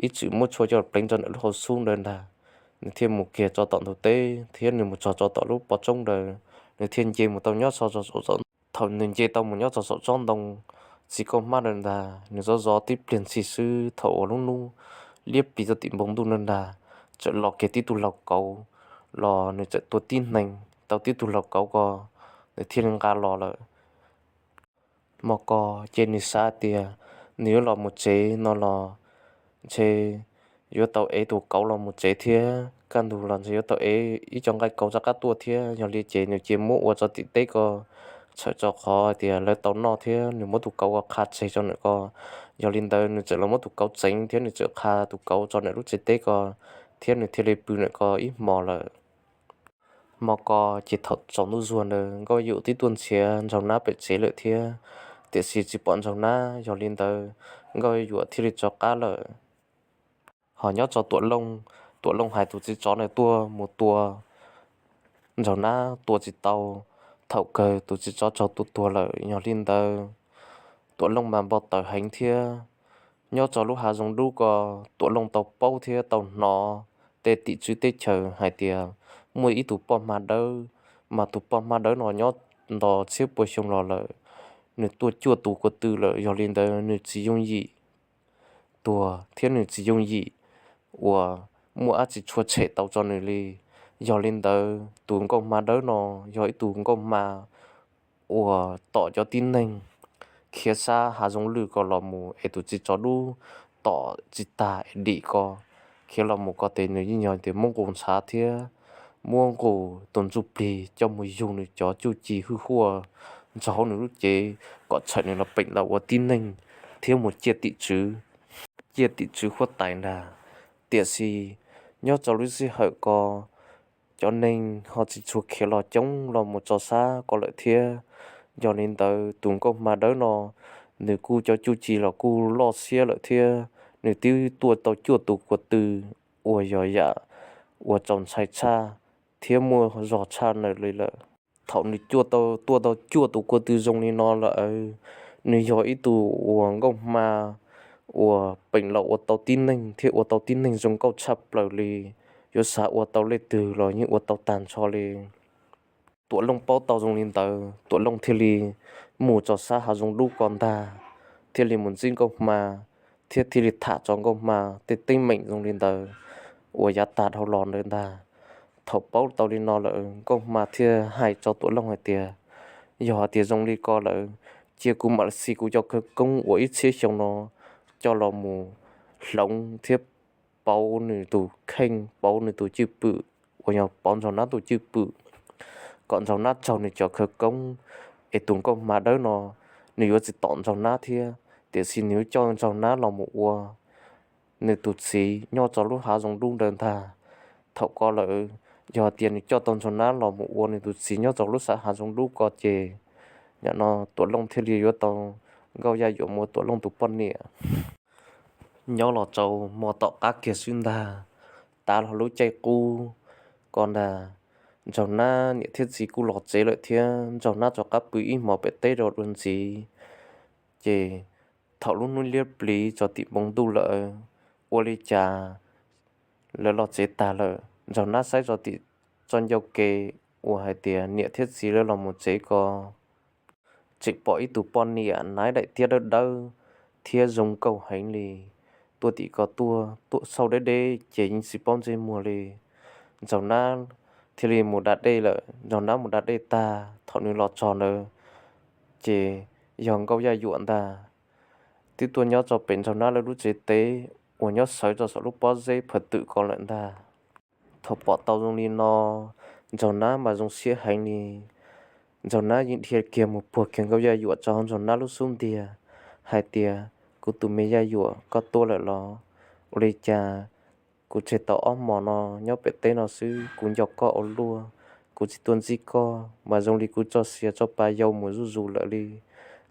ib txwm muab tshuaj coj pleev rau ntawm lub hauv xub ntawd ntag. Nws thiaj mus kiag tso tom ntug teb thiab nws mus txog tso tom lub pov tsoob ntawd, nws thiaj nce mus tau nyob so tso. Thaum nws nce tau mus nyob tso saum tsob ntoo txiv nkauj hmab ntawd ntag, nws zov zov tib pliag ntxhi xwb, thaum uas lub hnub liab pliv txog tim npoo ntuj ntawd ntag, txawm los kiag tib tug laug kauv los, nws txawm tua tib neeg tau tib tug laug kauv ko, nws thiaj li nqa los lawm. Hmo ko ces nws xav tias nws yuav los mus tsev no los ntshe yuav tau ev tus kauv los mus tsev thiab, kaj ntug los ntshe yuav tau ev ib co nqaij kauv rov qab tuaj thiab. Yog li ces nws cia muab ua tso tim teb ko, txhawm tso qhov tias lawv tau noj thiab nws muab tus kauv ko qha tseg tso ntawm ko. Yog li ntawd nws txawm los muab tus kauv txeev thiab nws txawm qha tus kauv tso ntawm lub tsev teb ko, thiab nws thiaj li pw ntawm ko ib hmos lawm. Hmo ko ces thaum tsaus ntuj zuag ntawd Nkauj Yuam twb tuaj nrhiav Nraug Nab pem tsev lawm thiab, tiam sis tsis pom Nraug Nab. Yog li ntawd Nkauj Yuam thiaj li rov qab lawm. Ho nyob tso Tuam Looj, Tuam Looj hais tus txiv tsov ntawd tuaj mus tua Nraug Nab tua tsis tau. Thaum kawg tus txiv tsov raug tua tuag lawm. Yog li ntawd Tuam Looj mas npau taws heev thiab. Nyob tso lub hav zoov dub ko, Tuam Looj tau paub thiab tau hnov tej tim tswv teb chaws hais tias muaj ib tug poj hma dawb, mas tus poj hma dawb no nyob nto txhiab pua xyoo los lawm, nws tua cuaj tus ko tw lawm. Yog li ntawd nws tsis yooj yim tuag thiab nws tsis yooj yim uas muaj dab tsi tshua tshem tau tso nws li. Yog li ntawd tus nkauj hma dawb no yog ib tug nkauj hma uas tom cov tib neeg khiav sab hav zoov lwj ko los mus es tus txiv tsov dub tom tsis tag es dim ko, khiav los mus ko ces nws yeej yog tias muab nqus ntshav thiab muab nqus tus ntsuj plig coj mus yug nws cov cuj ci hwj huaj nrog hauv nws lub cev kom txhawm nws los peem los ua tib neeg thiab mus ciaj tim tswv, ciaj tim tswv huab tais ntag. Tiam sis nyob rau lub sij hawm ko cov neeg ho tsis tshua khiav los coob los mus tso sab ko lawm thiab. Yog li ntawd tus nkauj hma dawb no nws kuj cov cuj ci los kuj loj siab lawm thiab, nws twb tua tau cuaj tus ko tw uas yog yam uas txaus ntshai tshaj thiab muaj zog tshaj nws li lawm. Thaum nws tua tau cuaj tus ko tw zoo li no lawm, nws yog ib tug uas nkauj hma uas peem los ua tau tib neeg thiab ua tau tib neeg zoo nkauj tshaj plaws li. Yuav xav ua tau leej twg los yeej ua tau tag nrho li. Tuam Looj paub tau zoo li ntawd, Tuam Looj thiaj li mus tso sab hav zoov dub ko ntag, thiaj li mus ntsib nkauj hma thiab thiaj li tham tso nkauj hma tej teeb meem zoo li ntawd uas yav tag dhau los ntawd ntag. Thaum paub tau li no lawm nkauj hma thiaj hais tso Tuam Looj hais tias, Yog hais tias zoo li ko lawm, cia kuv mam li xi kuv cov khawv koob uas ib txhiab xyoo no coj los mus hloov thiab pauv nws tus kheej, pauv nws tus cwj pwm uas yog pauv Nraug Nab tus cwj pwm, kom Nraug Nab raug nws cov khawv koob. Es tus nkauj hma dawb no nws yuav tsis tom Nraug Nab thiab, tiam sis nws yuav coj Nraug Nab los mus ua nws tus txiv nyob rau lub hav zoov dub ntawd ntag. Thaum ko lawm, yog tias nws coj tau Nraug Nab los mus ua nws tus txiv nyob rau lub sab hav zoov dub ko ces, nim no Tuam Looj thiaj li yuav tau Nkauj Yaj Yuam mus ua Tuam Looj tus poj niam. Nyob los rau hmo tom qab kiag xwb ntag, tav hlo lub caij qub ko ntag, Nraug Nab niam thiab txiv kuj los tsev lawm thiab Nraug Nab rov qab pw ib hmos pem teb rau dua ntxiv. Ces thaum lub hnub liab pliv tso tim npoo ntuj lawm, ua li cas lawv los tsev tag lawm, Nraug Nab saib tso tim tso ncauj ke uas hais tias niam thiab txiv lawv los mus tsev ko, tseem pom ib tug poj niam naiv daim tiab dawb dawb thiab zoo nkauj heev li. tuaj tim ko tuaj, tuaj xauj deb deb ces yeej tsis paub ntsej muag li. Ntsaug Nab thiaj li mus da dej lawm. Ntsaug Nab mus da dej tag, thaum nws los txog ntawd ces yog Nkauj Yaj Yuam ntag, twb tuaj nyob rau pem Ntsaug Nab lawv lub tsev teb uas nyob sawv rau saum lub pob zeb phawv twm ko lawm ntag. Thaum pom tau zoo li no, Ntsaug Nab mas zoo siab heev li. Ntsaug Nab yeej dhia kiag mus puag kiag Nkauj Yaj Yuam rau Ntsaug Nab lub xub ntiag hais tias, Kuv tus me Yaj Yuam, koj tuaj lawm los? Ua li cas kuv tseg tau ob hmos no nyob pem teb no xwb, kuv nco koj ua luaj, kuv tsis tuaj ntsib koj mas zoo li kuv tso sia tso pa yau mus zuj zus lawm li.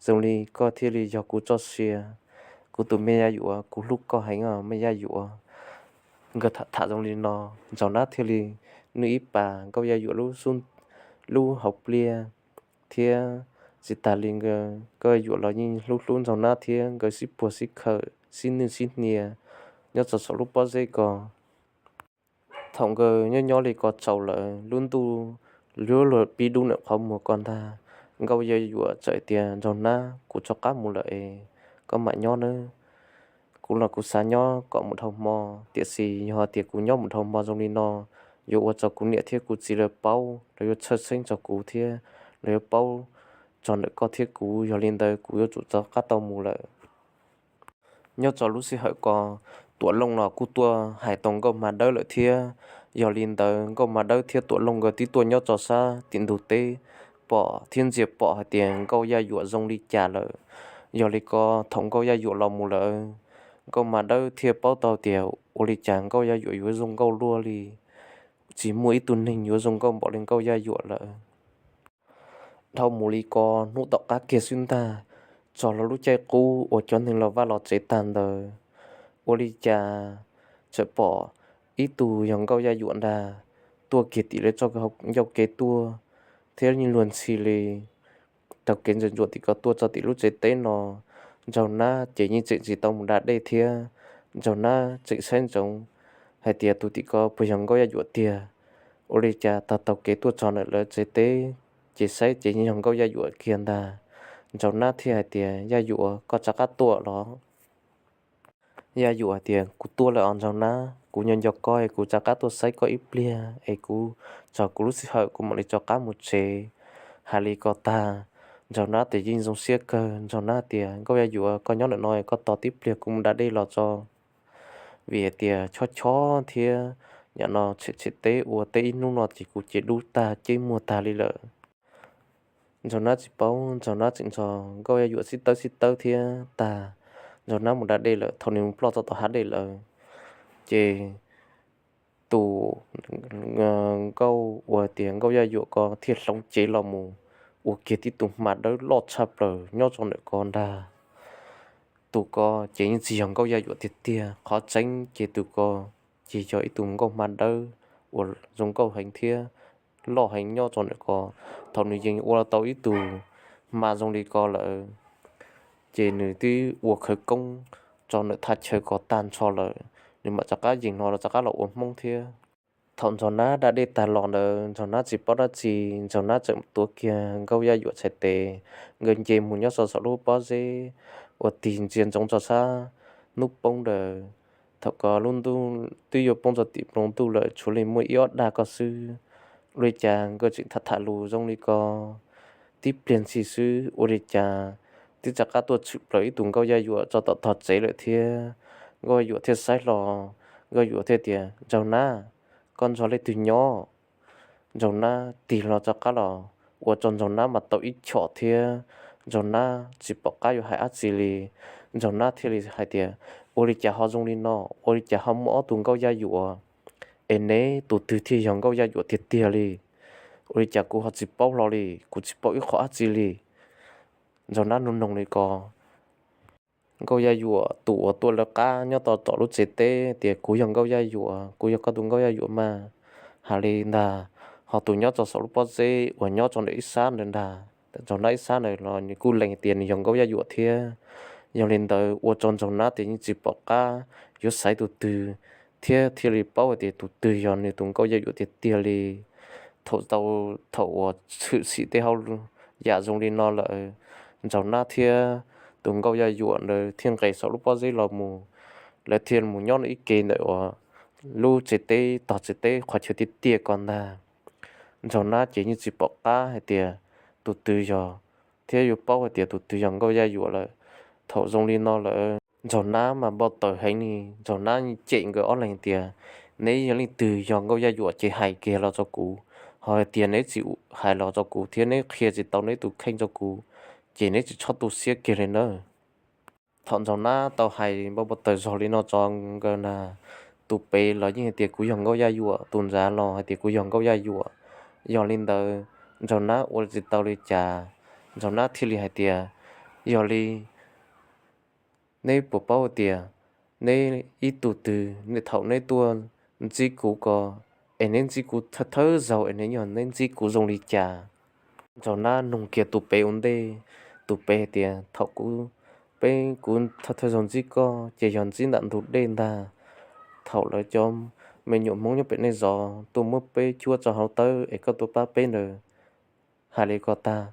Zoo li koj thiaj li yog kuv tso sia. Kuv tus me Yaj Yuam, kuv hlub koj heev os me Yaj Yuam. Nkawd tham tham zoo li no, Ntsaug Nab thiaj li nwj ib pas Nkauj Yaj Yuam lub hauv pliaj thiab. Tsis tas li, Nkauj Yaj Yuam los yeej hlub hlub Ntsaug Nab thiab, nkawd sib puag sib khawm sib nwj sib hnia nyob rau saum lub pob zeb ko. Thaum nkawd nyob nyob li ko tsaus lawm, lub ntuj yuav luag pib dub ntawm qhov muag ko ntag, Nkauj Yaj Yuam txawm tias, Ntsaug Nab, kuv rov qab mus lawm es koj mam nyob nawb. Kuv los kuv xav nyob kom mus dhau hmo, tiam sis yog tias kuv nyob mus dhau hmo zoo li no, yuav ua rau kuv niam thiab kuv txiv lawv paub, lawv yuav txhawj xeeb rau kuv thiab lawv yuav paub txog ntawm koj thiab kuv. Yog li ntawd kuv yuav tsum rov qab tau mus lawm. Nyob rau lub sij hawm ko, Tuam Looj los kuj tuaj hais tau Nkauj Hma Dawb lawm thiab. Yog li ntawd Nkauj Hma Dawb thiab Tuam Looj nkawd twb tuaj nyob rau sab tim ntug teb, pom thiab ntsia pom hais tias Nkauj Yaj Yuam zoo li cas lawm. Yog li ko, thaum Nkauj Yaj Yuam los mus lawm, Nkauj Hma Dawb thiaj paub tau tias ua li cas Nkauj Yaj Yuam yuav zoo nkauj luaj li, tsis muaj ib tug neeg yuav zoo nkauj npaum li Nkauj Yaj Yuam lawm. Dhau mus li ko, hnub tom qab kiag xwb ntag, txog lub caij qub uas cov neeg los vaj los tsev tag ntawd, ua li cas txawm pom ib tug yog Nkauj Yaj Yuam ntag tuaj kiag tim lawv txoj ncauj kev tuaj, thiab yeej luag ntxhi li. Taug kev ntsuam ntsuam tim ko tuaj txog tim lub tsev teb no, Ntsaug Nab ces yeej tseem tsis tau mus da dej thiab. Ntsaug Nab tseem saib ntsoov hais tias tus tim ko puas yog Nkauj Yaj Yuam tiag. Ua li cas taug taug kev tuaj txog ntawm lawv tsev teb, ces saib ces yeej yog Nkauj Yaj Yuam kiag ntag. Ntsaug Nab thiaj hais tias, Yaj Yuam, koj rov qab tuaj los? Yaj Yuam hais tias, Kuv tuaj lawm os Ntsaug Nab, kuv nco nco koj es kuv rov qab tuaj saib koj ib pliag es kuv txog kuv lub sij hawm kuv mam li rov qab mus tsev. Hais li ko tag, Ntsaug Nab ces yeej zoo siab kawg. Ntsaug Nab tias, Nkauj Yaj Yuam, koj nyob ntawm no koj tos tib pliag kuv mus da dej los tso, vim hais tias chob chob thiab, nim no tshem tshem teb ua teb ib hnub no ces kuv ces dub tag ceb muag tag li lawm. Ntsaug Nab tsis paub, Ntsaug Nab tseem nrog Nkauj Yaj Yuam sib tawb sib tawb thiab tag, Ntsaug Nab mus da dej lawm. Thaum nws mus ploj txog tom hav dej lawm, ces tus nkauj uas tias Nkauj Yaj Yuam ko thiaj hloov cev los mus ua kiag tib tug hma dawb loj tshaj plaws nyob rau ntawm ko ntag. Tus ko ces yeej tsis yog Nkauj Yaj Yuam tiag tiag, qhov tseeb ces tus ko ces yog ib tug nkauj hma dawb uas zoo nkauj heev thiab loj heev nyob rau ntawm ko. Thaum nws yees ua tau ib tug hma zoo li ko lawm, ces nws twb ua khawv koob rau ntawm thaj chaw ko tag nrho lawm, nws mam rov qab yees no rov qab los ua Hmoob thiab. Thaum Ntsaug Nab da dej tag los ntawd, Ntsaug Nab tsis paub dab tsi, Ntsaug Nab tseem tuav kiag Nkauj Yaj Yuam txhais tes, nkawd nce mus nyob rau saum lub pob zeb uas tig ntsia ntsoov rau sab hnub poob ntawd. Thaum ko lub ntuj twb yuav poob rau tim npoo ntuj lawm, tshuav li muaj ib ob dag ko xwb. Ua li cas nkawd tseem tham tham lus zoo li ko, tib pliag ntshis xwb ua li cas twb rov qab tuaj tshwm plaws ib tug Nkauj Yaj Yuam rau tom tog tsev lawm thiab. Nkauj Yaj Yuam thiaj saib hlo, Nkauj Yaj Yuam thiaj tias, Ntsaug Nab, koj nrog leej twg nyob? Ntsaug Nab tig hlo rov qab los ua rau Ntsaug Nab mas tau ib chom thiab. Ntsaug Nab tsis pom qab yuav hais dab tsi li. Ntsaug Nab thiaj li hais tias, Ua li cas ho zoo li no? Ua li cas ho muaj ob tug Nkauj Yaj Yuam? Es neb tus twg thiaj yog Nkauj Yaj Yuam tiag tiag li? Ua li cas kuv ho tsis paub hlo li, kuv tsis paub ib qho dab tsi li? Ntsaug Nab nug noog li ko, Nkauj Yaj Yuam tus uas tuaj lawv qab nyob tau tom lub tsev teb tias, Kuv yog Nkauj Yaj Yuam, kuv yog koj tus Nkauj Yaj Yuam mas. Hais li ntag, ho tus nyob rau saum lub pob zeb uas nyob rau ntawm ib sab ntawd ntag, Ntsaug Nab ib sab ntawd los nws kuj lees tias nws yog Nkauj Yaj Yuam thiab. Yog li ntawd ua rau Ntsaug Nab tias yeej tsis pom qab yuav xaiv tus twg thiab thiaj li paub hais tias tus twg yog nws tus Nkauj Yaj Yuam tiag tiag li. Thaum tau, thaum uas tshwm sim tej hauj yam zoo li no lawm, Ntsaug Nab thiab tus Nkauj Yaj Yuam ntawd thiaj nqes saum lub pob zeb los mus. lawv thiaj mus nyob ib ke ntawm uas lub tsev teb, tog tsev teb qhov chaw tiaj tiaj ko ntag. Ntsaug nab ces yeej tsis pom qab hais tias tus twg yog, thiab yuav paub hais tias tus twg yog Nkauj Yaj Yuam lawm. Thaum zoo li no lawm, ntsaug nab mas npau taws heev li, ntsaug nab cem nkawd ob leeg tias, neb yog leej twg yog Nkauj Yaj Yuam ces hais kiag los rau kuv, ho hais tias neb tsis hais los rau kuv thiab neb qhia tsis tau neb tus kheej rau kuv, ces neb tsis txhob tu siab kiag li nawb. Thaum ntsaug nab tau hais npau npau taws zog li no rau nkawd na, tus pem los yeej hais tias kuv yog Nkauj Yaj Yuam, tus ntxhais los hais tias kuv yog Nkauj Yaj Yuam. Yog li ntawd ntsaug nab ua tsis tau li cas, ntsaug nab thiaj li hais tias, yog li neb puas paub tias neb ib tug twg, thaum neb tuaj ntsib kuv ko, es neb ntsib kuv thawj thawj zaug es neb yog neb ntsib kuv zoo li cas? Ntsaug nab nug kiag tus pem ua ntej, tus pem hais tias thaum kuv, peb kuv thawj thawj zaug ntsib koj ces yog ntsib ntawm ntug dej ntag. Thaum lawv cov me nyuam Hmoob nyob pem nej zov tuaj muab peb cuab rau hauv tawb es koj tuaj pab peb ntawd. Hais li ko tag,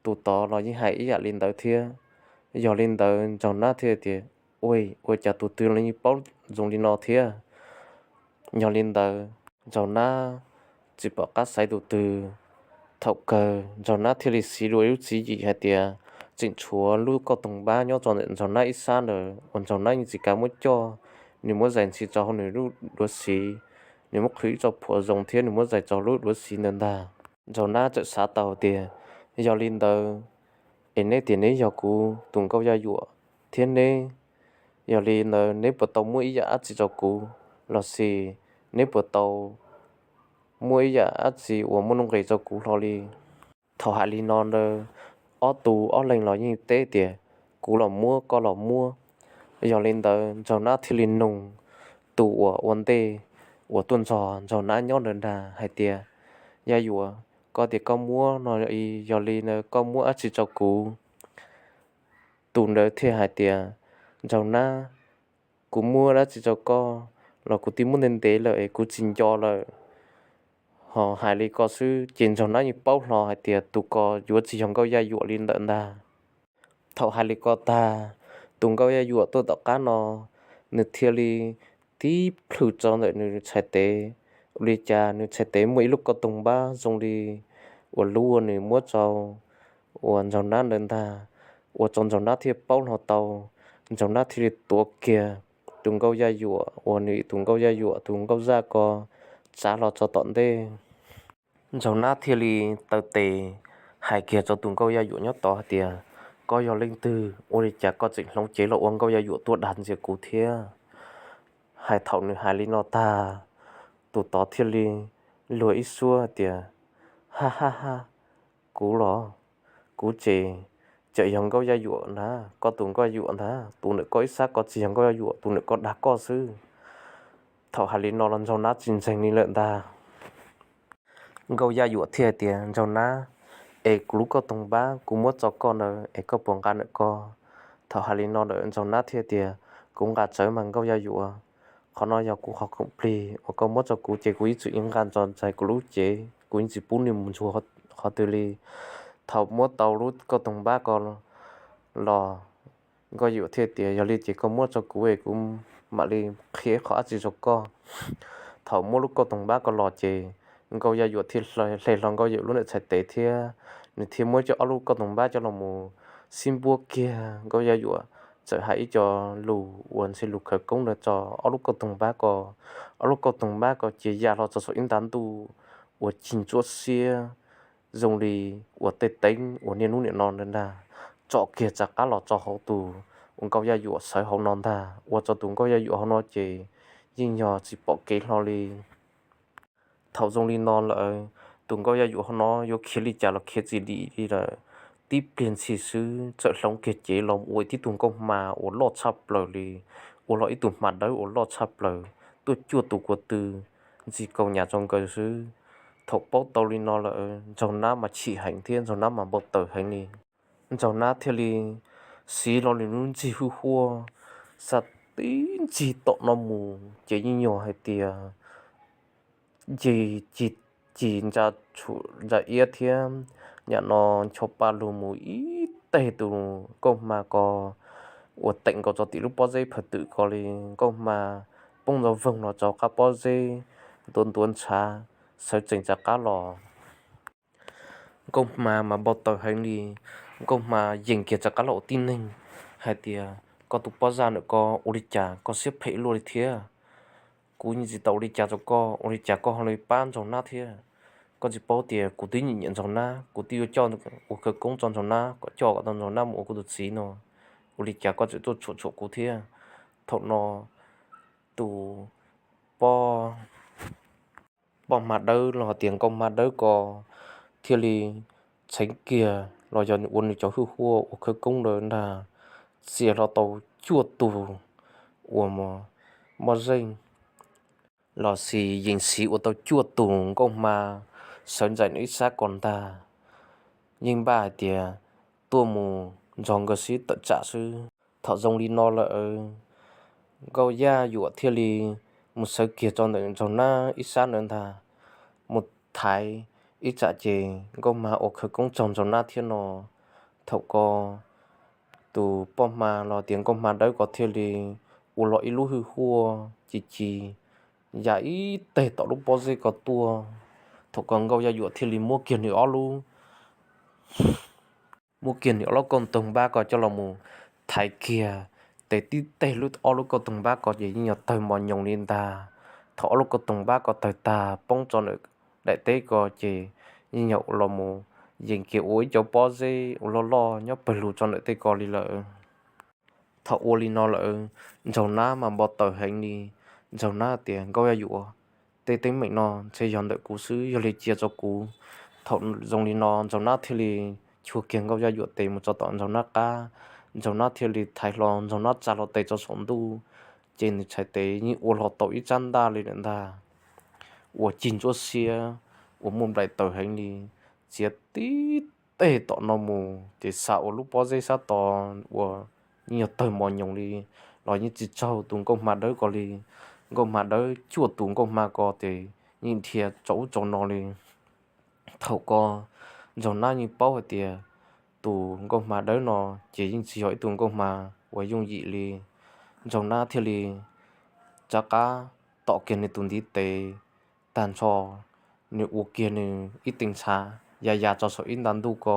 tus tod los yeej hais ib yam li ntawd thiab. Yog li ntawd ntsaug nab thiaj tias, ua, ua cas tus twg los yeej paub zoo li no thiab? Yog li ntawd ntsaug nab tsis pom qab xaiv tus twg. Thaum kawg ntsaug nab thiaj li siv dua ib lub tswv yim hais tias tseem tshuav lub kauj toog npab nyob rau ntawm ntsaug nab ib sab ntawd uas ntsaug nab yeej tsis kav muab coj, nws muab zais ntxiv rau hauv nws lub duav siv, nws muab qhwv ib tso phuam zoo thiab nws muab zais rau lub duav siv ntawd ntag. Ntsaug nab txawm xav tau tias, yog li ntawd es neb tias neb yog kuv tus Nkauj Yaj Yuam thiab neb, yog li ntawd neb puas tau muab ib yam dab tsi rau kuv, los sis neb puas tau muab ib yam dab tsi uas muaj nuj nqis rau kuv hlo li? Thaum hais li no ntawd, ob tug ob leeg los yeej teb tias, kuv los muab, koj los muab. Yog li ntawd ntsaug nab thiaj li nug tus uas ua ntej uas tuaj nrog ntsaug nab nyob ntawd ntag hais tias, Yaj Yuam, koj tias koj muab no, yog li ntawd koj muab dab tsi rau kuv? Tus ntawd thiaj hais tias, ntsaug nab, kuv muab dab tsi rau koj los kuv twb muab ntev ntev lawm es kuv tsis nco lawm. Ho hais li ko xwb ces ntsaug nab yeej paub hlo hais tias tus ko yuav tsis yog Nkauj Yaj Yuam li ntawm ntag. Thaum hais li ko tag, tus Nkauj Yaj Yuam tuaj tom qab no, nws thiaj li tib plhws rau ntawm nws txhais tes. Ua li cas nws txhais tes muaj ib lub kauj toog npab zoo li uas lub uas nws muab rau uas ntsaug nab ntawd ntag, ua rau ntsaug nab thiaj paub hlo tau. Ntsaug nab thiaj li tuav kiag tus Nkauj Yaj Yuam uas nws tus Nkauj Yaj Yuam tus nkauj zaj ko tsav hlo rau tom ntej. Ntsaug nab thiaj li taw tes hais kiag rau tus Nkauj Yaj Yuam nyob tod hais tias, koj yog leej twg, ua li cas koj tseem hloov cev los ua Nkauj Yaj Yuam tuaj dag ntxias kuv thiab? Hais thaum nws hais li no tag, tus tod thiaj li luag ib suab hais tias, ha ha ha, kuv los, kuv ces tseem yog Nkauj Yaj Yuam ntag, koj tus Nkauj Yaj Yuam ntag, tus ntawm koj ib sab ko tsis yog Nkauj Yaj Yuam, tus ntawm koj dag koj xwb. Thaum hais li no los ntsaug nab tsis ntseeg li lawm ntag. Nkauj Yaj Yuam thiaj tias, ntsaug nab, es kuv lub kauj toog npab kuv muab rau koj ntawd es koj puas nqa ntawm ko? Thaum hais li no lawm ntsaug nab thiaj tias, kuv nqa tsawv mas Nkauj Yaj Yuam, qhov no yog kuv qhov khoom plig uas koj muab rau kuv ces kuv ib txwm ib nqa ntso ntxais kuv lub cev, kuv yeej tsis pub nws mus ntsuag qhov twg li. Thaum muab tau lub kauj toog npab ko los, Nkauj Yaj Yuam thiaj tias, yog li ces koj muab rau kuv es kuv mam li qhia qhov dab tsi rau koj. Thaum muab lub kauj toog npab ko los ces Nkauj Yaj Yuam thiaj hle hlo Nkauj Yaj Yuam lub ntawm txhais tes thiab nws thiaj muab cov ob lub kauj toog npab coj los mus sib npuab kiag. Nkauj Yaj Yuam txawm hais ib co lus uas ntshe lus khawv koob ntawd tso ob lub kauj toog npab ko. Ob lub kauj toog npab ko ces ya hlo tso saum ib nta ntuj uas cig ntsuab xiab zoo li uas tej teeb uas niaj hnub niam no ntag, tsom kiag rov qab los tso hauv tus uas Nkauj Yaj Yuam sawv hauv no ntag, ua rau tus Nkauj Yaj Yuam hauv no ces yeej yog tsis pom kev hlo li. Thaum zoo li no lawm, tus Nkauj Yaj Yuam hauv no yuav khiav li cas los khiav tsis dim li lawm. Tib pliag ntshis xwb txawm hloov kiag cev los ua ib tug nkauj hma uas loj tshaj plaws li, ua hlo ib tug hma dawb uas loj tshaj plaws tuaj cuaj tus ko tw ntxi kaus nyas rau nkawd xwb. Thaum paub tau li no lawm ntsaug nab mas chim heev thiab ntsaug nab mas npau taws heev li. Ntsaug nab thiaj li siv hlo nws lub ntsig hwj huaj, xa tib ntsig tom no mus ces yeej yog hais tias cig ntsa tshum ntsa iab thiab nyam no ncho pa lug mus ib teg tus nkauj hma ko uas teem nkaus rau tim lub pob zeb phawj twm ko li. Nkauj Hma poob ntxoog voog los rau qab pob zeb, ntuav ntuav ntshav, sawv tsees rov qab los. Nkauj Hma mas npau taws heev li. Nkauj Hma yeem kiag rov qab los ua tib neeg hais tias, koj tus pob zaj ntawm ko ua li cas koj siab phem luaj li thiab? Kuv yeej tsis tau ua li cas rau koj, ua li cas koj ho li pab Nraug Nab thiab? Koj tsis paub tias kuv twb nyiam nyiam Nraug Nab, kuv twb yuav coj ua khawv koob rau Nraug Nab kom coj kom tau Nraug Nab mus ua kuv tus txiv no. Ua li cas koj tseem tuaj tshuam tshuam kuv thiab? Thaum no tus poj, poj hma dawb los tias nkauj hma dawb ko thiaj li txheev kiag los yog ua nws cov hwj huaj uas khawv koob ntawd ntag, txia hlo tau cuaj tus uas mos zeej los sis yees siv ua tau cuaj tus nkauj hma sawv ntxaim nws ib sab ko ntag. Yeej npaj hais tias tuaj mus nrog nkawd sib tawm tsam xwb. Thaum zoo li no lawm, nkauj Yaj Yuam thiaj li mus sawv kiag rau ntawm Nraug Nab ib sab ntawd ntag, mus thaiv ib tsam ces nkauj hma ua khawv koob raug Nraug Nab thiab no. Thaum ko tus poj hma los tias nkauj hma dawb ko thiaj li ua los ib lub hwj huaj ci ci ya ib teg tom lub pob zeb ko tuaj. Thaum ko nkauj Yaj Yuam thiaj li muab kiag nws ob lub, muab kiag nws ob lub kauj toog npab ko coj los mus thaiv kiag, tes tib teg lub ob lub kauj toog npab ko ces yeej yog tawg mos nyoos li ntag. Thaum ob lub kauj toog npab ko tawg tag poob rau ntawm daim teb ko ces yeej yog los mus yees kiag ua ib cov pob zeb ua loj loj nyob pawg lug rau ntawm tej ko li lawm. Thaum ua li no lawm, Nraug Nab mas npau taws heev li. Nraug Nab tias nkauj Yaj Yuam, tej teeb meem no ntshe yog ntawm kuv xwb, yog li cia rau kuv. Thaum zoo li no Nraug Nab thiaj li chua kiag nkauj Yaj Yuam tes mus rau tom Nraug Nab qab. Nraug Nab thiaj li thaiv hlo Nraug Nab tsa hlo tes rau saum ntuj, ces nws txhais tes yeej ua hlo tau ib tsab ntaj li lawm ntag, uas cig ntsuab xiab uas muaj nplaim taws heev li, txiav tib teg tom no mus ces xa ua lub pob zeb sab tod uas yeej yog tawg mos nyoos li los yeej tsis tsaug tus nkauj hma dawb ko li. Nkauj hma dawb cuaj tus nkauj hma ko ces yeej dhia rau ub rau no li. Thaum ko Nraug Nab yeej paub hais tias tus nkauj hma dawb no ces yeej tsis yog ib tug nkauj hma uas yooj yim li. Nraug Nab thiaj li rov qab tom kiag nws tus ntiv tes tag nrho, nws ua kiag nws ib tee ntshav ya ya rau saum ib nta ntuj ko.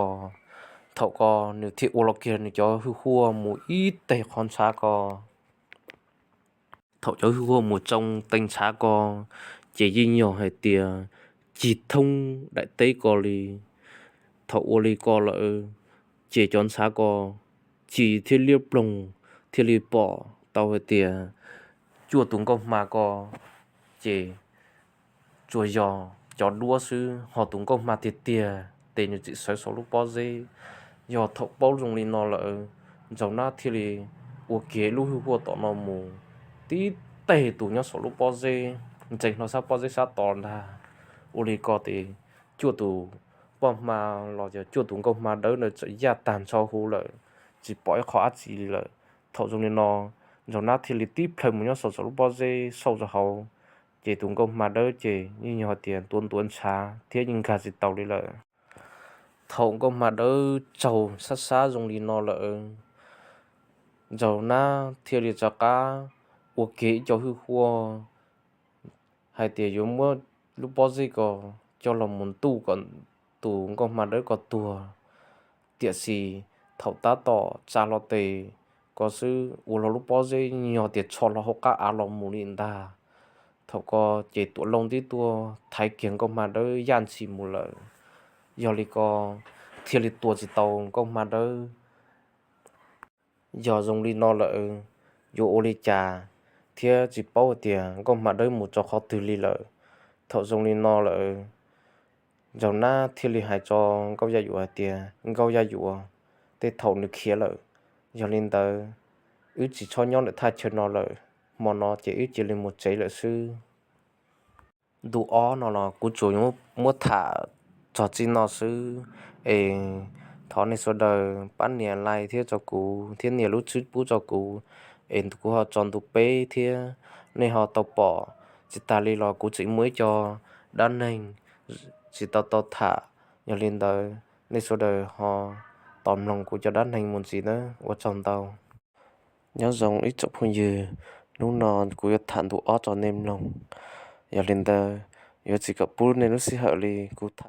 Thaum ko nws thiaj ua los kiag nws cov hwj huaj mus ib teg qhov ntshav ko. Thaum cov hwj huaj mus tsoo tee ntshav ko ces yeej yog hais tias cig thoob daim teb ko li. Thaum ua li ko lawm ces cov ntshav ko cig thiab liab ploog, thiaj li pom tau hais tias cuaj tus nkauj hma ko ces tsuas yog cov duab xwb, ho tus nkauj hma tiag tiag ces nws tseem sawv saum lub pob zeb. Yog thaum paub zoo li no lawm, Nraug Nab thiaj li ua kiag lub hwj huaj tom no mus tib teg tus nyob saum lub pob zeb, ntsees hlo sab pob zeb sab tod ntag. Ua li ko ces cuaj tus poj hma los yog cuaj tus nkauj hma dawb ntawd txawm yaj tag nrho huv lawm, tsis pom ib qho dab tsi li lawm. Thaum zoo li no, Nraug Nab thiaj li tib plhaw mus nyob saum saum lub pob zeb xauj rau hauv, ces tus nkauj hma dawb ces yeej yog hais tias ntuav ntuav ntshav thiab yeej nkag tsis tau li lawm. Thaum nkauj hma dawb tsaug sab sab zoo li no lawm, Nraug Nab thiaj li rov qab ua kiag ib co hwj huaj hais tias yuav muab lub pob zeb ko coj los mus ntuj kom tus nkauj hma dawb ko tuag. Tiam sis thaum tab tom tsa hlo tes ko xwb ua hlo lub pob zeb yog tias tsho hlo hauv qab av los mus li ntag. Thaum ko ces tuam looj tib tuaj thaiv kiag nkauj hma dawb yaj ntshis mus lawm. Yog li ko thiaj li tua tsis tau nkauj hma dawb. Yog zoo li no lawm, yuav ua li cas thiab tsis paub hais tias nkauj hma dawb mus rau qhov twg li lawm. Thaum zoo li no lawm, Nraug Nab thiaj li hais rau nkauj Yaj Yuam hais tias, nkauj Yaj Yuam, tej thaum nws khiav lawm, yog li ntawd wb tsis txhob nyob ntawm thaj chaw no lawm, hmo no ces wb cia li mus tsev lawm xwb. Ntu ob no los kuv tsuas muab tham txog txij no xwb, es thov nej sawv daws pab nias like thiab rau kuv thiab nias lub tswb pub rau kuv, es kuv ho tso ntu peb thiab. Nej ho tau pom tsis tas li los kuv tseem muaj ib co dab neeg tsis tau tau tham, yog li ntawd nej sawv daws ho tos mloog kuv cov dab neeg mus ntxiv nawb. Ua tsaug ntau. Nyob zoo ib tsoom phooj ywg, hnub no kuv yuav tham ntu ob rau nej mloog. Yog li ntawd, yuav tsis kom pub nej lub sij hawm li, kuv tham